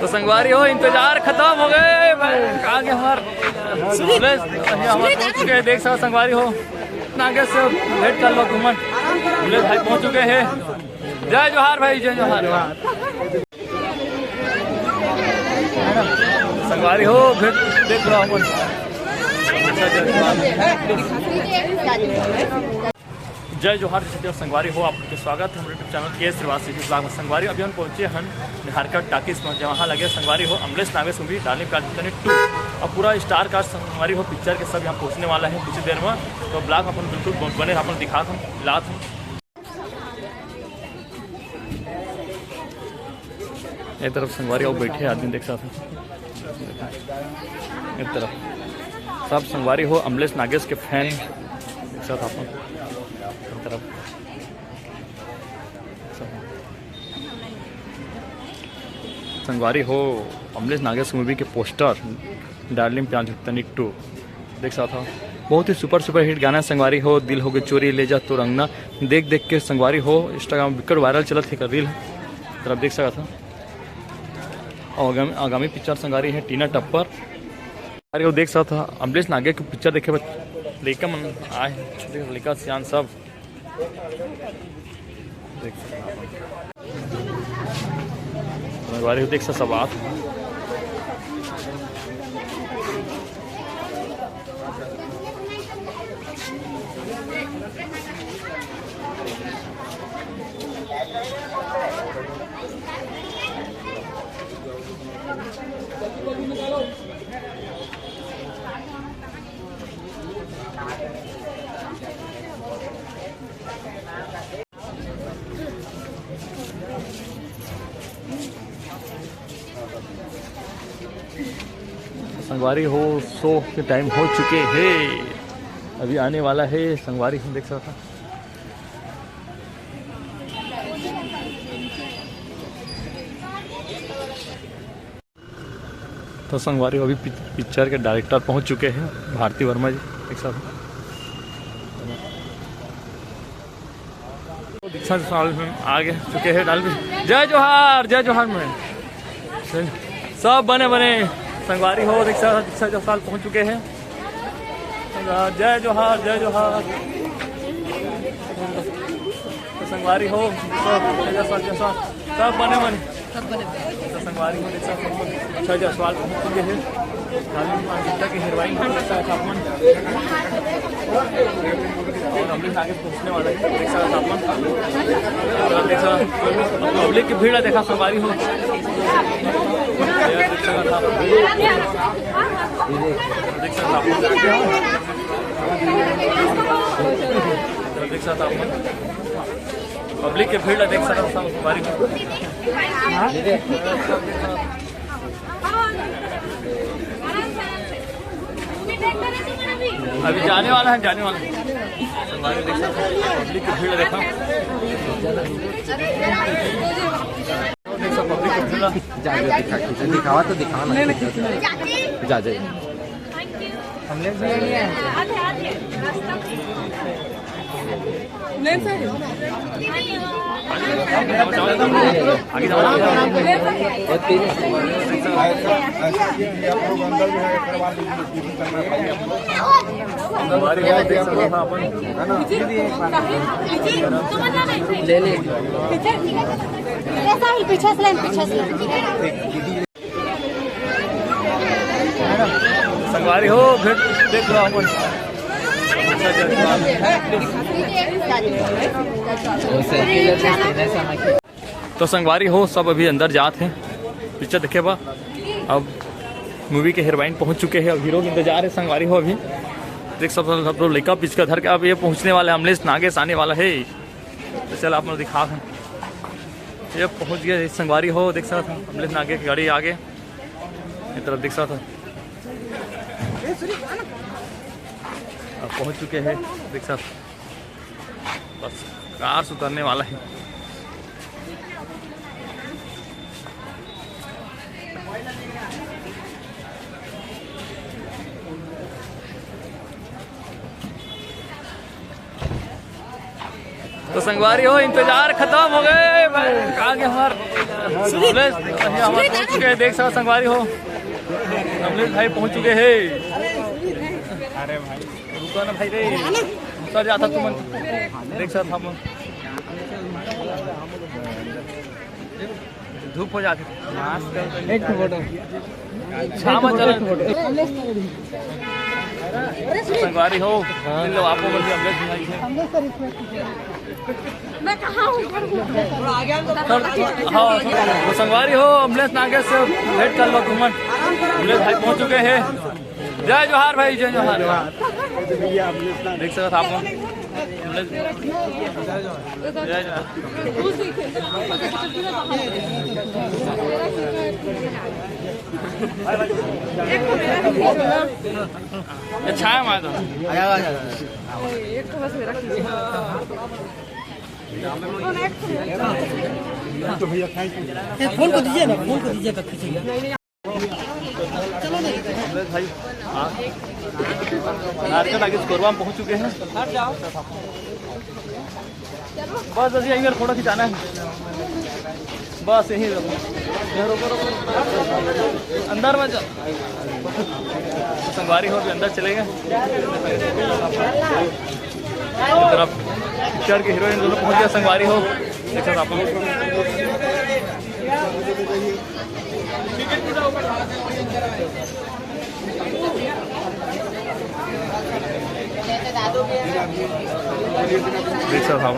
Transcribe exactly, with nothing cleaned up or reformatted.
तो संगवारी हो, इंतजार खत्म हो गए भाई। आगे हमार सुरेश, ये हमार पहुंच चुके हैं, देख सकत संगवारी हो। आगे से भेंट कर लो तुमन, सुरेश भाई पहुंच चुके हैं। जय जोहार भाई, जय जोहार। संगवारी हो, भेंट देख लो हमन। जय जोहार, जय छत्तीसगढ़ संगवारी हो, आपके स्वागत है हमारे YouTube चैनल के श्रीवास ब्लॉग में। संगवारी, अभी हम पहुंचे हैं निहारकर टाकीज में, जहाँ लगे संगवारी हो अमलेश नागेश movie डार्लिंग प्यार जब तनी टू। अब पूरा स्टार कास्ट संगवारी हो पिक्चर के सब यहाँ पहुँचने वाला है कुछ देर में, तो ब्लॉग अपन बिल्कुल बने, अपन दिखा हम लात हम। ए तरफ संगवारी हो बैठे आदमी देख सकत हन। ए तरफ सब संगवारी हो अमलेश नागेश के फैन देख सकत हन। ए तरफ संगवारी हो अमलेश नागेश movie के पोस्टर डार्लिंग प्यार जब तनी टू देख सकत हव। बहुत ही सुपर सुपर हिट गाना संगवारी हो, दिल हो गए चोरी, ले जा तोर अंगना। देख देख के संगवारी हो Instagram बिकट वायरल चलत हे एकर रील, तरफ देख सकत हव। और आगामी, आगामी पिक्चर संगवारी है टीना टप्पर। अरे वो देख सकत हव अमलेश नागेश के पिक्चर देखे बर लइका मन आए हे, देख लइका सियान सब देख सकत हव। संगवारी हो देख सकत हव। संगवारी हो, शो के टाइम हो चुके हे, अभी आने वाला हे संगवारी, हम देख सकत हव। तो संगवारी हो अभी पिक-, पिक्चर के डायरेक्टर पहुंच चुके हे भारती वर्मा जी, एक साथ। दीक्षा साल में आ गए चुके हे डाल। जय जोहार, जय जोहार में सब बने बने संगवारी हो दीक्षा, दीक्षा साल पहुंच चुके हे। जय जोहार, जय जोहार। तो संगवारी हो सब जय जोहार, जय जोहार। सब बने बने। तो संगवारी हो देख सकत हव, अच्छा जयसवाल पहुंच चुके हे। डार्लिंग प्यार जब तनी टू के हीरोइन हो सकत हे अपन। और अमलेश आगे पहुंचने वाला है, देख सकत हव अपन। देख सकत हव, पब्लिक की भीड़ है, देखा संगवारी हो। देख सकत हव अपन। देख सकत हव अपन। देख सकत हव अपन। पब्लिक के भीड़ ला देख सकत हव संगवारी हो। अभी जाने वाला है, जाने वाला है। संगवारी देख सकत हव, पब्लिक के भीड़ ला देखा। देख सकत हव, पब्लिक के भीड़ ला। जा, जा, दिखा, दिखावा तो दिखावा ना। जा, जा। ले ले। पीछे से लेन, पीछे से लेन। संगवारी हो, फिर देख लो अपन। तो संगवारी हो, सब अभी अंदर जात हे पिक्चर देखे बर। अब मूवी के हीरोइन पहुंच चुके हे, अब हीरो के इंतजार हे संगवारी हो। अभी देख सब, सब लोग लइका पिचका धर के अब ये पहुंचने वाला हे, अमलेश नागेश आने वाला हे। तो चल आप लोग दिखा दें, ये पहुंच गया संगवारी हो, देख सकत हव अमलेश नागेश की गाड़ी आगे। ये तरफ देख सकत हव, अब पहुंच चुके हे, देख सकत हव। बस कार से उतरने वाला हे। तो संगवारी हो, इंतजार खत्म हो गए भाई। आगे हमार अमलेश, ये हमर पहुंच चुके हैं, देख सकत संगवारी हो, अमलेश भाई पहुंच चुके हैं। अरे भाई, रुको ना भाई रे, सर जाता तुमन, देख सकत हम धूप हो जाते। एक ठो फोटो। हाँ, मत चलो। संगवारी हो, मिल लो, आपको बोल दिया, अमलेश भाई से। मैं कहाँ हूँ? हाँ, तो संगवारी हो, अमलेश नागेश से भेंट कर लो तुमन। अमलेश भाई पहुँच चुके हैं। जय जोहार भाई, जय जोहार। देख सकत आप मन। जय जोहार। ये छाया मार दो। ए, फोन को दीजिए ना, फोन को दीजिए तो खींचेंगे। अमलेश भाई, हाँ। नारियल आगे कोरबा में पहुंच चुके हैं। बस, बस यहीं पर फोटो खिंचाना है। बस यहीं पर। अंदर में जा। संगवारी हो, अभी अंदर चलेंगे। इस तरफ पिक्चर के हीरोइन दोनों पहुंच गए, संगवारी हो। देखो आप लोग। देख सकत हव।